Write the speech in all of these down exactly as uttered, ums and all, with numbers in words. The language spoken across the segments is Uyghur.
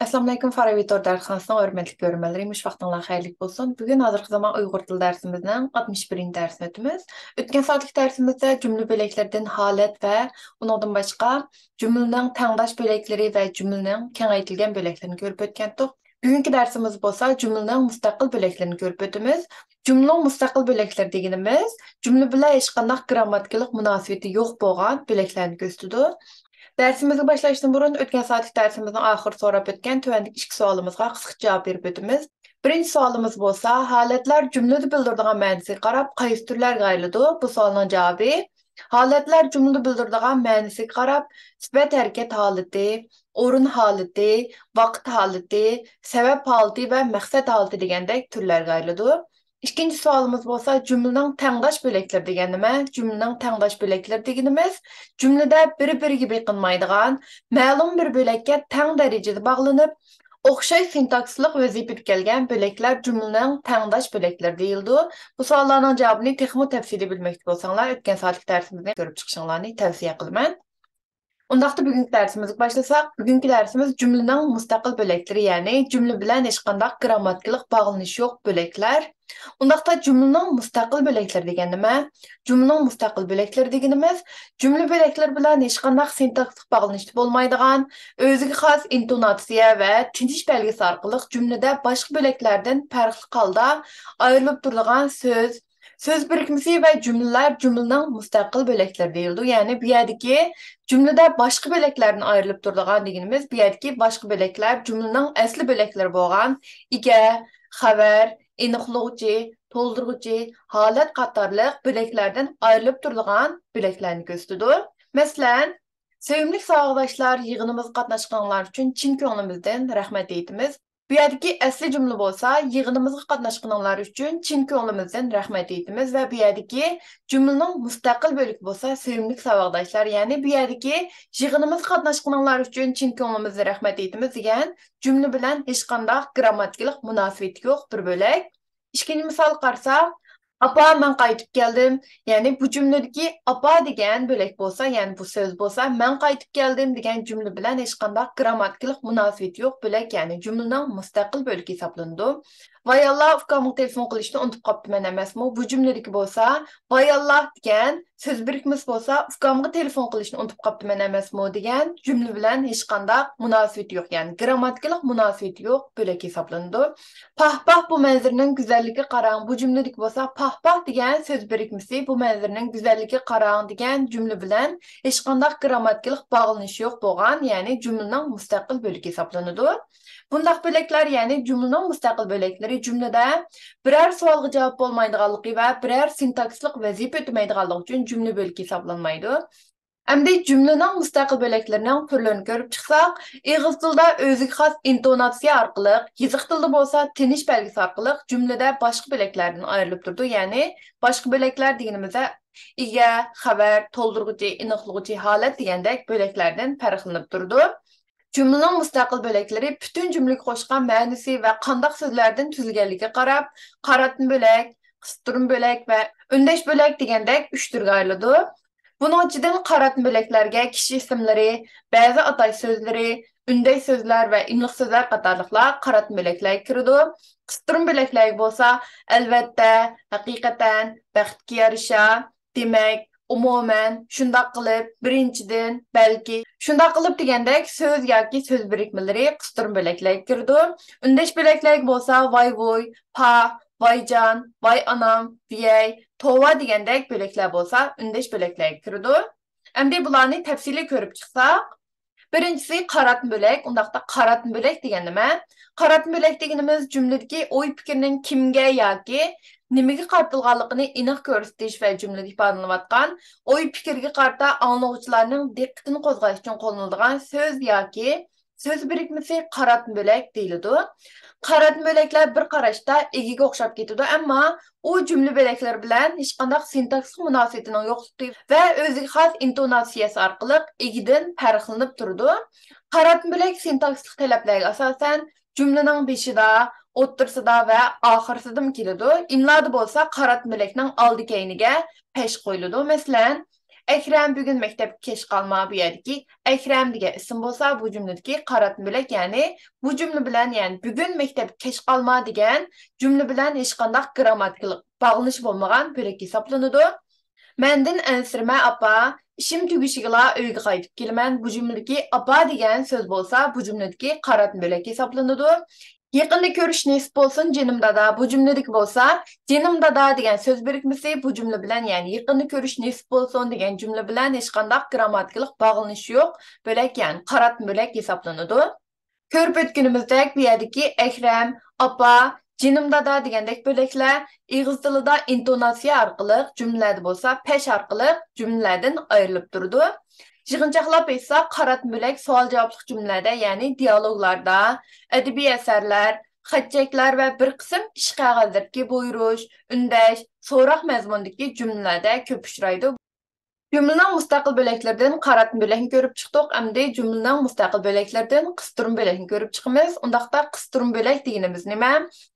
ئەسسالامۇئەلەيكۇم، فارابى تور دەرسخانىسىنىڭ ھۆرمەتلىك كۆرۈرمەنلىرى، مۇشۇ ۋاقتىڭلار خەيرلىك بولسۇن. بۈگۈن ھازىرقى زامان ئۇيغۇر تىلى دەرسىمىزنىڭ ئاتمىش بىرىنچى دەرسىنى ئۆتىمىز. ئۆتكەن سائەتلىك دەرسىمىزدە جۈملە بۆلەكلىرىدىن ھالەت ۋە ئۇنىڭدىن باشقا جۈملىنىڭ تەڭداش بۆلەكلىرى ۋە جۈملىنىڭ كېڭەيتىلگەن بۆلەكلىرىنى كۆرۈپ ئۆتكەنتۇق. بۈگۈنكى دەرسىمىز بولسا جۈملىنىڭ مۇستەقىل بۆلەكلىرىنى كۆرۈپ ئۆتىمىز. جۈملىنىڭ مۇستەقىل بۆلەكلىرى دېگىنىمىز جۈملە بىلەن ھېچقانداق گىرامماتىكىلىق مۇناسىۋىتى يوق بولغان بۆلەكلەرنى كۆرسىتىدۇ. دەرسىمىزنى باشلاشتىن بۇرۇن ئۆتكەن سائەتلىك دەرسىمىزنىڭ ئاخىرىدا سوراپ ئۆتكەن تۆۋەندىكى ئىككى سوئالىمىزغا قىسقىچە جاۋاب بېرىپ ئۆتىمىز. بىرىنچى سوئالىمىز بولسا، ھالەتلەر جۈملىدە بىلدۈرىدىغان مەنىسىگە قاراپ قايسى تۈرلەرگە ئايرىلىدۇ؟ بۇ سوئالنىڭ جاۋابى، ھالەتلەر جۈملىدە بىلدۈرىدىغان مەنىسىگە قاراپ سۈپەت ھەرىكەت ھالىتى، ئورۇن ھالىتى، ۋاقىت ھالىتى، سەۋەب ھالىتى ۋە مەقسەت ھالىتى دېگەندەك تۈرلەرگە ئايرىلىدۇ. ئىككىنچى سوئالىمىز بولسا، جۈملىنىڭ تەڭداش بۆلەكلىرى دېگەن نېمە؟ جۈملىنىڭ تەڭداش بۆلەكلىرى دېگىنىمىز جۈملىدە بىر-بىرىگە بېقىنمايدىغان، مەلۇم بىر بۆلەككە تەڭ دەرىجىدە باغلىنىپ، ئوخشاش سىنتاكسىسلىق ۋەزىپىدە كەلگەن بۆلەكلەر جۈملىنىڭ تەڭداش بۆلەكلىرى دېيىلىدۇ. بۇ سوئاللارنىڭ جاۋابىنى تېخىمۇ تەپسىلىي بىلمەكچى بولساڭلار، ئۆتكەن سائەتلىك دەرسىمىزنى كۆرۈپ چىقىشىڭلارنى تەۋسىيە قىلىمەن. ئۇنداقتا بۈگۈنكى دەرسىمىزگە باشلىساق، بۈگۈنكى دەرسىمىز جۈملىنىڭ مۇستەقىل بۆلەكلىرى، يەنى جۈملە بىلەن ھېچقانداق گىرامماتىكىلىق باغلىنىشى يوق بۆلەكلەر. ئۇنداقتا جۈملىنىڭ مۇستەقىل بۆلەكلىرى دېگەن نېمە؟ جۈملىنىڭ مۇستەقىل بۆلەكلىرى دېگىنىمىز جۈملە بۆلەكلىرى بىلەن ھېچقانداق سىنتاكسىس باغلىنىشتا بولمايدىغان، ئۆزىگە خاس ئىنتوناتسىيە ۋە تىنىش بەلگىسى ئارقىلىق جۈملىدە باشقا بۆلەكلەردىن پەرقلىق ھالدا ئايرىلىپ تۇرىدىغان سۆز، سۆز بىرىكمىسى ۋە جۈملىلەر جۈملىنىڭ مۇستەقىل بۆلەكلىرى دېيىلىدۇ. يەنى بۇ يەردىكى جۈملىدە باشقا بۆلەكلەردىن ئايرىلىپ تۇرىدىغان دېگىنىمىز، بۇ يەردىكى باشقا بۆلەكلەر جۈملىنىڭ ئەسلى بۆلەكلىرى بولغان ئىگە، خەۋەر، ئېنىقلىغۇچى، تولدۇرغۇچى، ھالەت قاتارلىق بۆلەكلەردىن ئايرىلىپ تۇرىدىغان بۆلەكلەرنى كۆرسىتىدۇ. مەسىلەن، سۆيۈملۈك ساۋاقداشلار، يىغىنىمىزغا قاتناشقىنىڭلار ئۈچۈن چىن كۆڭلىمىزدىن رەھمەت ئېيتىمىز. بۇ يەردىكى ئەسلى جۈملە بولسا، يىغىنىمىزغا قاتناشقىنىڭلار ئۈچۈن چىن كۆڭلىمىزدىن رەھمەت ئېيتىمىز ۋە بۇ يەردىكى جۈملىنىڭ مۇستەقىل بۆلىكى بولسا، سۆيۈملۈك ساۋاقداشلار، يەنى بۇ يەردىكى يىغىنىمىزغا قاتناشقىنىڭلار ئۈچۈن چىن كۆڭلىمىزدىن رەھمەت ئېيتىمىز دېگەن جۈملە بىلەن ھېچقانداق گىرامماتىكىلىق مۇناسىۋىتى يوق بىر بۆلەك. ئىككىنچى مىسالغا قارىساق، ئاپا، مەن قايتىپ كەلدىم. يەنى بۇ جۈملىدىكى ئاپا دېگەن بۆلەك بولسا، يەنى بۇ سۆز بولسا، مەن قايتىپ كەلدىم دېگەن جۈملە بىلەن ھېچقانداق گىرامماتىكىلىق مۇناسىۋىتى يوق بۆلەك، يەنى جۈملىنىڭ مۇستەقىل بۆلىكى ھېسابلىنىدۇ. ۋاي ئاللا، ئۇكامغا تېلېفون قىلىشنى ئۇنتۇپ قاپتىمەن ئەمەسمۇ؟ بۇ جۈملىدىكى بولسا، ۋاي ئاللا دېگەن سۆز بىرىكمىسى بولسا، ئۇكامغا تېلېفون قىلىشنى ئۇنتۇپ قاپتىمەن ئەمەسمۇ دېگەن جۈملە بىلەن ھېچقانداق مۇناسىۋىتى يوق، يەنى گىرامماتىكىلىق مۇناسىۋىتى يوق بۆلەك ھېسابلىنىدۇ. پاھ پاھ، بۇ مەنزىرىنىڭ گۈزەللىكىگە قاراڭ. بۇ جۈملىدىكى بولسا پاھ پاھ دېگەن سۆز بىرىكمىسى بۇ مەنزىرىنىڭ گۈزەللىكىگە قاراڭ دېگەن جۈملە بىلەن ھېچقانداق گىرامماتىكىلىق باغلىنىشى يوق بولغان، يەنى جۈملىنىڭ مۇستەقىل بۆلىكى ھېسابلىنىدۇ. بۇنداق بۆلەكلەر، يەنى جۈملىنىڭ مۇستەقىل بۆلەكلىرى جۈملىدە بىرەر سوئالغا جاۋاب بولمايدىغانلىقى ۋە بىرەر سىنتاكسىسلىق ۋەزىپە ئۆتىمەيدىغانلىقى ئۈچۈن جۈملە بۆلىكى ھېسابلانمايدۇ. ئەمدى جۈملىنىڭ مۇستەقىل بۆلەكلىرىنىڭ تۈرلىرىنى كۆرۈپ چىقساق، ئېغىز تىلدا ئۆزىگە خاس ئىنتوناتسىيە ئارقىلىق، يېزىق تىلدا بولسا تىنىش بەلگىسى ئارقىلىق جۈملىدە باشقا بۆلەكلەردىن ئايرىلىپ تۇرىدۇ. يەنى باشقا بۆلەكلەر دېگىنىمىزدە ئىگە، خەۋەر، تولدۇرغۇچى، ئېنىقلىغۇچى، ھالەت دېگەندەك بۆلەكلەردىن پەرقلىنىپ تۇرىدۇ. جۈملىنىڭ مۇستەقىل بۆلەكلىرى پۈتۈن جۈملىگە قوشقان مەنىسى ۋە قانداق سۆزلەردىن تۈزۈلگەنلىكىگە قاراپ، قاراتما بۆلەك، قىستۇرما بۆلەك ۋە ئۈندەش بۆلەك دېگەندەك ئۈچ تۈرگە ئايرىلىدۇ. بۇنىڭ ئىچىدىن قاراتما بۆلەكلەرگە كىشى ئىسىملىرى، بەزى ئاتاش سۆزلىرى، ئۈندەش سۆزلەر ۋە ئىملىق سۆزلەر قاتارلىقلار قاراتما بۆلەكلەرگە كىرىدۇ. قىستۇرما بۆلەكلەرگە بولسا، ئەلۋەتتە، ھەقىقەتەن، بەختكە يارىشا، دېمەك، ئومۇمەن، شۇنداق قىلىپ، بىرىنچىدىن، بەلكى، شۇنداق قىلىپ دېگەندەك سۆز ياكى سۆز بىرىكمىلىرى قىستۇرما بۆلەكلەرگە كىرىدۇ. ئۈندەش بۆلەكلەرگە بولسا ۋاي ۋۇي، پاھ، ۋايجان، ۋاي ئانام، ۋىيەي، توۋا دېگەندەك بۆلەكلەر بولسا ئۈندەش بۆلەكلەرگە كىرىدۇ. ئەمدى بۇلارنى تەپسىلىي كۆرۈپ چىقساق، بىرىنچىسى قاراتما بۆلەك. ئۇنداقتا قاراتما بۆلەك دېگەن نېمە؟ قاراتما بۆلەك دېگىنىمىز جۈملىدىكى ئوي پىكىرنىڭ كىمگە ياكى نېمىگە قارىتىلغانلىقىنى ئېنىق كۆرسىتىش ۋە جۈملىدە ئىپادىلىنىۋاتقان ئوي پىكىرگە قارىتا ئاڭلىغۇچىلارنىڭ دىققىتىنى قوزغاش ئۈچۈن قوللىنىلىدىغان سۆز ياكى سۆز بىرىكمىسى قاراتما بۆلەك دېيىلىدۇ. قاراتما بۆلەكلەر بىر قاراشتا ئىگىگە ئوخشاپ كېتىدۇ، ئەمما ئۇ جۈملە بۆلەكلىرى بىلەن ھېچقانداق سىنتاكسىس مۇناسىۋىتىنىڭ يوقلۇقى ۋە ئۆزىگە خاس ئىنتوناتسىيەسى ئارقىلىق ئىگىدىن پەرقلىنىپ تۇرىدۇ. قاراتما بۆلەك سىنتاكسىسلىق تەلەپلەرگە ئاساسەن جۈملىنىڭ بېشىدا، ئوتتۇرىسىدا ۋە ئاخىرىسىدىمۇ كېلىدۇ. ئىملادا بولسا قاراتما بۆلەكنىڭ ئالدى كەينىگە پەش قويۇلىدۇ. مەسىلەن، ئەكرەم بۈگۈن مەكتەپكە كەچ قالما، بۇ يەردىكى ئەكرەم دېگەن ئىسىم بولسا، بۇ جۈملىدىكى قاراتما بۆلەك، يەنى بۇ جۈملە بىلەن، يەنى بۈگۈن مەكتەپكە كەچ قالما دېگەن جۈملە بىلەن ھېچقانداق گىرامماتىكىلىق باغلىنىشى بولمىغان بۆلەك ھېسابلىنىدۇ. مەندىن ئەنسىرىمە، ئاپا. ئىشىم تۈگىشىگىلا ئۆيگە قايتىپ كېلىمەن. بۇ جۈملىدىكى ئاپا دېگەن سۆز بولسا، بۇ جۈملىدىكى قاراتما بۆلەك ھېسابلىنىدۇ. يېقىندا كۆرۈش نېسىپ بولسۇن، جېنىم دادا. بۇ جۈملىدىكى بولسا، جېنىم دادا دېگەن سۆز بىرىكمىسى بۇ جۈملە بىلەن، يەنى يېقىندا كۆرۈش نېسىپ بولسۇن دېگەن جۈملە بىلەن ھېچقانداق گىرامماتىكىلىق باغلىنىشى يوق بۆلەك، يەنى قاراتما بۆلەك ھېسابلىنىدۇ. كۆرۈپ ئۆتكىنىمىزدەك، بۇ يەردىكى ئەكرەم، ئاپا، جېنىم دادا دېگەندەك بۆلەكلەر ئېغىز تىلىدا ئىنتوناتسىيە ئارقىلىق، جۈملىلەردە بولسا پەش ئارقىلىق جۈملىلەردىن ئايرىلىپ تۇرىدۇ. يىغىنچاقلاپ ئېيتساق، قاراتما بۆلەك سوئال-جاۋابلىق جۈملىلەردە، يەنى دىيالوگلاردا، ئەدەبىي ئەسەرلەر، خەت-چەكلەر ۋە بىر قىسىم ئىش قەغەزلىرىدىكى بۇيرۇش، ئۈندەش، سوراق مەزمۇنىدىكى جۈملىلەردە كۆپ ئۇچرايدۇ. جۈملىنىڭ مۇستەقىل بۆلەكلىرىدىن قاراتما بۆلەكنى كۆرۈپ چىقتۇق، ئەمدى جۈملىنىڭ مۇستەقىل بۆلەكلىرىدىن قىستۇرما بۆلەكنى كۆرۈپ چىقىمىز. ئۇنداقتا قىستۇرما بۆلەك دېگىنىمىز نېمە؟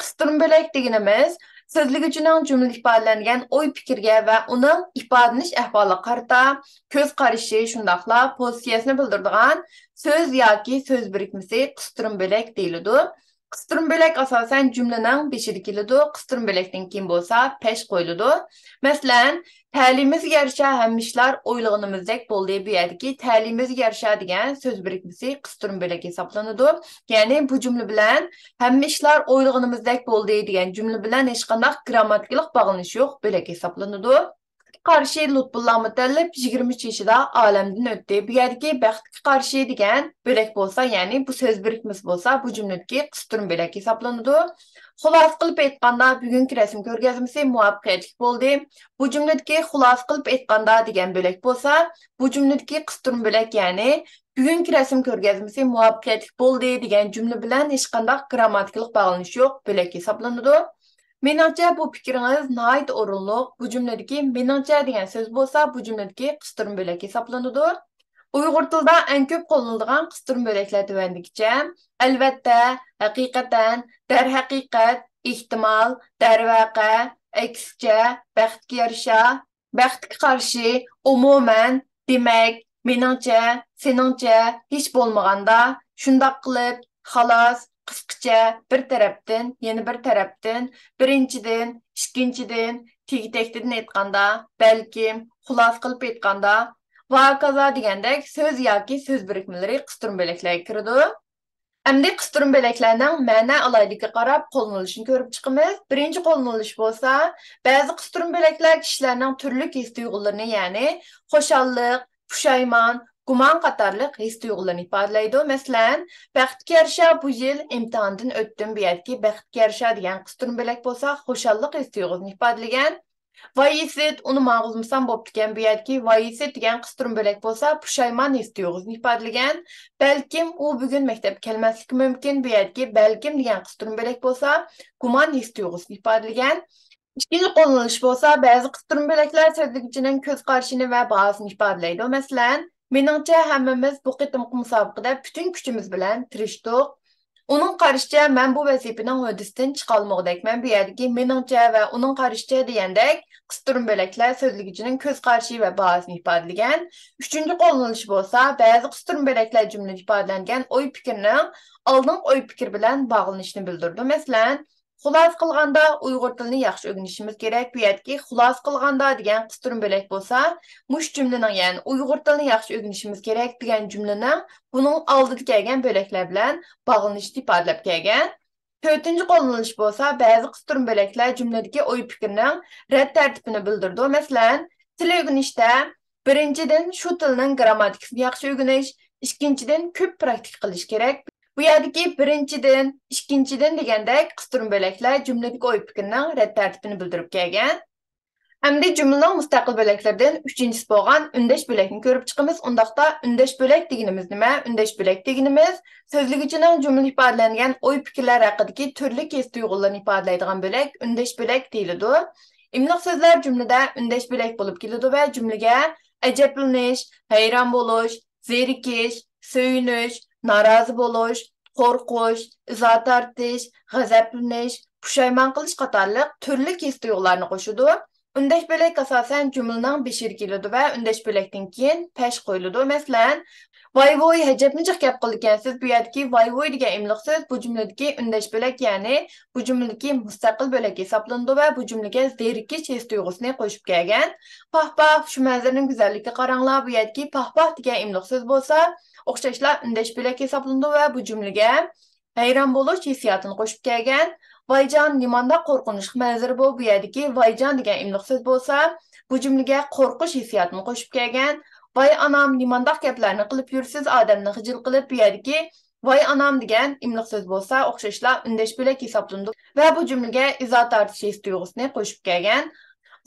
قىستۇرما بۆلەك دېگىنىمىز سۆزلىگۈچىنىڭ جۈملىدە ئىپادىلەنگەن ئوي-پىكرىگە ۋە ئۇنىڭ ئىپادىلىنىش ئەھۋالىغا قارىتا كۆز قارىشى شۇنداقلا پوزىتسىيەسىنى بىلدۈرىدىغان سۆز ياكى سۆز بىرىكمىسى قىستۇرما بۆلەك دېيىلىدۇ. قىستۇرما بۆلەك ئاساسەن جۈملىنىڭ بېشىدا كېلىدۇ، قىستۇرما بۆلەكتىن كېيىن بولسا پەش قويۇلىدۇ. مەسىلەن، تەلىيىمىزگە يارىشا ھەممە ئىشلار ئويلىغىنىمىزدەك بولدى. بۇ يەردىكى تەلىيىمىزگە يارىشا دېگەن سۆز بىرىكمىسى قىستۇرما بۆلەك ھېسابلىنىدۇ. يەنى بۇ جۈملە بىلەن ھەممە ئىشلار ئويلىغىنىمىزدەك بولدى دېگەن جۈملە بىلەن ھېچقانداق گىرامماتىكىلىق باغلىنىشى يوق بۆلەك ھېسابلىنىدۇ. قارشى لۇتپۇللا مۇتەللىپ يىگىرمە ئۈچ يېشىدا ئالەمدىن ئۆتتى. بۇ يەردىكى بەختكە قارشى دېگەن بۆلەك بولسا، يەنى بۇ سۆز بىرىكمىسى بولسا، بۇ جۈملىدىكى قىستۇرما بۆلەك ھېسابلىنىدۇ. خۇلاسە قىلىپ ئېيتقاندا، بۈگۈنكى رەسىم كۆرگەزمىسى مۇۋەپپەقىيەتلىك بولدى. بۇ جۈملىدىكى خۇلاسە قىلىپ ئېيتقاندا دېگەن بۆلەك بولسا، بۇ جۈملىدىكى قىستۇرما بۆلەك، يەنى بۈگۈنكى رەسىم كۆرگەزمىسى مۇۋەپپەقىيەتلىك بولدى دېگەن جۈملە بىلەن ھېچقانداق گىرامماتىكىلىق باغلىنىشى يوق بۆلەك ھېسابلىنىدۇ. مېنىڭچە، بۇ پىكرىڭىز ناھايىتى ئورۇنلۇق. بۇ جۈملىدىكى مېنىڭچە دېگەن سۆز بولسا، بۇ جۈملىدىكى قىستۇرما بۆلەك ھېسابلىنىدۇ. ئۇيغۇر تىلىدا ئەڭ كۆپ قوللىنىلىدىغان قىستۇرما بۆلەكلەر تۆۋەندىكىچە: ئەلۋەتتە، ھەقىقەتەن، دەرھەقىقەت، ئېھتىمال، دەرۋەقە، ئەكسىچە، بەختكە يارىشا، بەختكە قارشى، ئومۇمەن، دېمەك، مېنىڭچە، سېنىڭچە، ھېچ بولمىغاندا، شۇنداق قىلىپ، خالاس، قىسقىچە، بىر تەرەپتىن، يەنە بىر تەرەپتىن، بىرىنچىدىن، ئىككىنچىدىن، تېگى-تەكتىدىن ئېيتقاندا، بەلكىم، خۇلاسە قىلىپ ئېيتقاندا، ۋە ھاكازا دېگەندەك سۆز ياكى سۆز بىرىكمىلىرى قىستۇرما بۆلەكلەرگە كىرىدۇ. ئەمدى قىستۇرما بۆلەكلەرنىڭ مەنە ئالاھىدىلىكىگە قاراپ قوللىنىلىشىنى كۆرۈپ چىقىمىز. بىرىنچى قوللىنىلىش بولسا، بەزى قىستۇرما بۆلەكلەر كىشىلەرنىڭ تۈرلۈك ھېس-تۇيغۇلىرىنى، يەنى خۇشاللىق، پۇشايمان، گۇمان قاتارلىق ھېس-تۇيغۇلىرىنى ئىپادىلەيدۇ. مەسىلەن، بەختكە يارىشا بۇ يىل ئىمتىھاندىن ئۆتتۈم. بۇ يەردىكى بەختكە يارىشا دېگەن قىستۇرما بۆلەك بولسا خۇشاللىق ھېس-تۇيغۇسىنى ئىپادىلىگەن. ۋاي ئىسىت، ئۇنى ماڭغۇزمىسام بوپتىكەن. بۇ يەردىكى ۋاي ئىسىت دېگەن قىستۇرما بۆلەك بولسا پۇشايمان ھېس-تۇيغۇسىنى ئىپادىلىگەن. بەلكىم ئۇ بۈگۈن مەكتەپكە كەلمەسلىكى مۇمكىن. بۇ يەردىكى بەلكىم دېگەن قىستۇرما بۆلەك بولسا گۇمان ھېس-تۇيغۇسىنى ئىپادىلىگەن. ئىككىنچى قوللىنىلىش بولسا، بەزى قىستۇرما بۆلەكلەر سۆزلىگۈچىنىڭ كۆز قارىشىنى ۋە باھاسىنى ئىپادىلەيدۇ. مەسىلەن، مېنىڭچە، ھەممىمىز بۇ قېتىمقى مۇسابىقىدە پۈتۈن كۈچىمىز بىلەن تىرىشتۇق. ئۇنىڭ قارىشىچە، مەن بۇ ۋەزىپىنىڭ ھۆددىسىدىن چىقالمىغۇدەكمەن. بۇ يەردىكى مېنىڭچە ۋە ئۇنىڭ قارىشىچە دېگەندەك قىستۇرما بۆلەكلەر سۆزلىگۈچىنىڭ كۆز قارىشى ۋە باھاسىنى ئىپادىلىگەن. ئۈچىنچى قوللىنىلىش بولسا، بەزى قىستۇرما بۆلەكلەر جۈملىدە ئىپادىلەنگەن ئوي-پىكىرنىڭ ئالدىنقى ئوي-پىكىر بىلەن باغلىنىشىنى بىلدۈرىدۇ. مەسىلەن، خۇلاسە قىلغاندا، ئۇيغۇر تىلىنى ياخشى ئۆگىنىشىمىز كېرەك. بۇ يەردىكى خۇلاسە قىلغاندا دېگەن قىستۇرما بۆلەك بولسا، مۇشۇ جۈملىنىڭ، يەنى ئۇيغۇر تىلىنى ياخشى ئۆگىنىشىمىز كېرەك دېگەن جۈملىنىڭ بۇنىڭ ئالدىدا كەلگەن بۆلەكلەر بىلەن باغلىنىشنى ئىپادىلەپ كەلگەن. تۆتىنچى قوللىنىلىش بولسا، بەزى قىستۇرما بۆلەكلەر جۈملىدىكى ئوي-پىكىرنىڭ رەت تەرتىپىنى بىلدۈرىدۇ. مەسىلەن، تىل ئۆگىنىشتە، بىرىنچىدىن، شۇ تىلنىڭ گىرامماتىكىسىنى ياخشى ئۆگىنىش، ئىككىنچىدىن، كۆپ پراكتىكا قىلىش كېرەك. بۇ يەردىكى بىرىنچىدىن، ئىككىنچىدىن دېگەندەك قىستۇرما بۆلەكلەر جۈملىدىكى ئوي-پىكىرنىڭ رەت تەرتىپىنى بىلدۈرۈپ كەلگەن. ئەمدى جۈملىنىڭ مۇستەقىل بۆلەكلىرىدىن ئۈچىنچىسى بولغان ئۈندەش بۆلەكنى كۆرۈپ چىقىمىز. ئۇنداقتا ئۈندەش بۆلەك دېگىنىمىز نېمە؟ ئۈندەش بۆلەك دېگىنىمىز سۆزلىگۈچىنىڭ جۈملىدە ئىپادىلەنگەن ئوي-پىكىرلەر ھەققىدىكى تۈرلۈك ھېس-تۇيغۇلىرىنى ئىپادىلەيدىغان بۆلەك ئۈندەش بۆلەك دېيىلىدۇ. ئىملىق سۆزلەر جۈملىدە ئۈندەش بۆلەك بولۇپ كېلىدۇ ۋە جۈملىگە ئەجەبلىنىش، ھەيران بولۇش، زېرىكىش، سۆيۈنۈش، نارازى بولۇش، قورقۇش، ئىزا تارتىش، غەزەپلىنىش، پۇشايمان قىلىش قاتارلىق تۈرلۈك ھېس-تۇيغۇلارنى قوشىدۇ. ئۈندەش بۆلەك ئاساسەن جۈملىنىڭ بېشىدا كېلىدۇ ۋە ئۈندەش بۆلەكتىن كېيىن پەش قويۇلىدۇ. مەسىلەن، ۋاي ۋۇي، ئەجەبمۇ جىق گەپ قىلىدىكەنسىز. بۇ يەردىكى ۋاي ۋۇي دېگەن ئىملىق سۆز بۇ جۈملىدىكى ئۈندەش بۆلەك، يەنى بۇ جۈملىدىكى مۇستەقىل بۆلەك ھېسابلىنىدۇ ۋە بۇ جۈملىگە زېرىكىش ھېس تۇيغۇسىنى قوشۇپ كەلگەن. پاھ پاھ، شۇ مەنزىرىنىڭ گۈزەللىكىگە قاراڭلار. بۇ يەردىكى پاھ پاھ دېگەن ئىملىق سۆز بولسا ئوخشاشلا ئۈندەش بۆلەك ھېسابلىنىدۇ ۋە بۇ جۈملىگە ھەيران بولۇش ھېسسىياتىنى قوشۇپ كەلگەن. ۋايجان، نېمانداق قورقۇنچلۇق مەنزىرە بۇ. بۇ يەردىكى ۋايجان دېگەن ئىملىق سۆز بولسا بۇ جۈملىگە قورقۇش ھېسسىياتىنى قوشۇپ كەلگەن. ۋاي ئانام، نېمانداق گەپلەرنى قىلىپ يۈرىسىز ئادەمنى خىجىل قىلىپ. بۇ يەردىكى ۋاي ئانام دېگەن ئىملىق سۆز بولسا ئوخشاشلا ئۈندەش بۆلەك ھېسابلىنىدۇ ۋە بۇ جۈملىگە ئىزا تارتىش ھېس تۇيغۇسىنى قوشۇپ كەلگەن.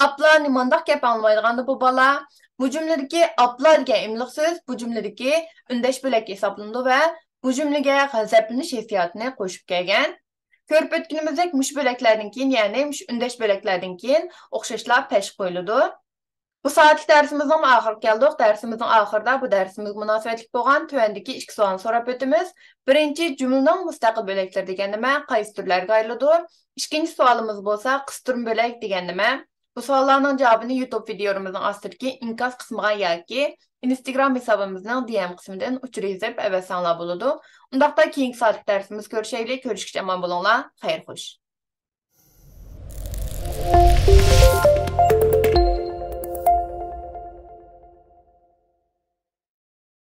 ئاپلا، نېمانداق گەپ ئاڭلىمايدىغاندۇ بۇ بالا. بۇ جۈملىدىكى ئاپلا دېگەن ئىملىق سۆز بۇ جۈملىدىكى ئۈندەش بۆلەك ھېسابلىنىدۇ ۋە بۇ جۈملىگە غەزەپلىنىش ھېسسىياتىنى قوشۇپ كەلگەن. كۆرۈپ ئۆتكىنىمىزدەك مۇشۇ بۆلەكلەردىن كېيىن، يەنى مۇشۇ ئۈندەش بۆلەكلەردىن كېيىن ئوخشاشلا پەش قويۇلىدۇ. بۇ سائەتلىك دەرسىمىزنىڭ ئاخىرىغا كەلدۇق. دەرسىمىزنىڭ ئاخىرىدا بۇ دەرسىمىزگە مۇناسىۋەتلىك بولغان تۆۋەندىكى ئىككى سوئالنى سوراپ ئۆتىمىز. بىرىنچى، جۈملىنىڭ مۇستەقىل بۆلەكلىرى دېگەن نېمە؟ قايسى تۈرلەرگە ئايرىلىدۇ؟ ئىككىنچى سوئالىمىز بولسا، قىستۇرما بۆلەك دېگەن نېمە؟ بۇ سوئاللارنىڭ جاۋابىنى يۇتۇب ۋىدىيولىرىمىزنىڭ ئاستىدىكى ئىنكاس قىسمىغا ياكى ئىنستاگرام ھېسابىمىزنىڭ دى ئېم قىسمىدىن ئۇچۇر يېزىپ ئەۋەتسەڭلار بولىدۇ. ئۇنداقتا كېيىنكى سائەتلىك دەرسىمىزدە كۆرۈشەيلى. كۆرۈشكىچە ئامان بولۇڭلار. خەير خوش.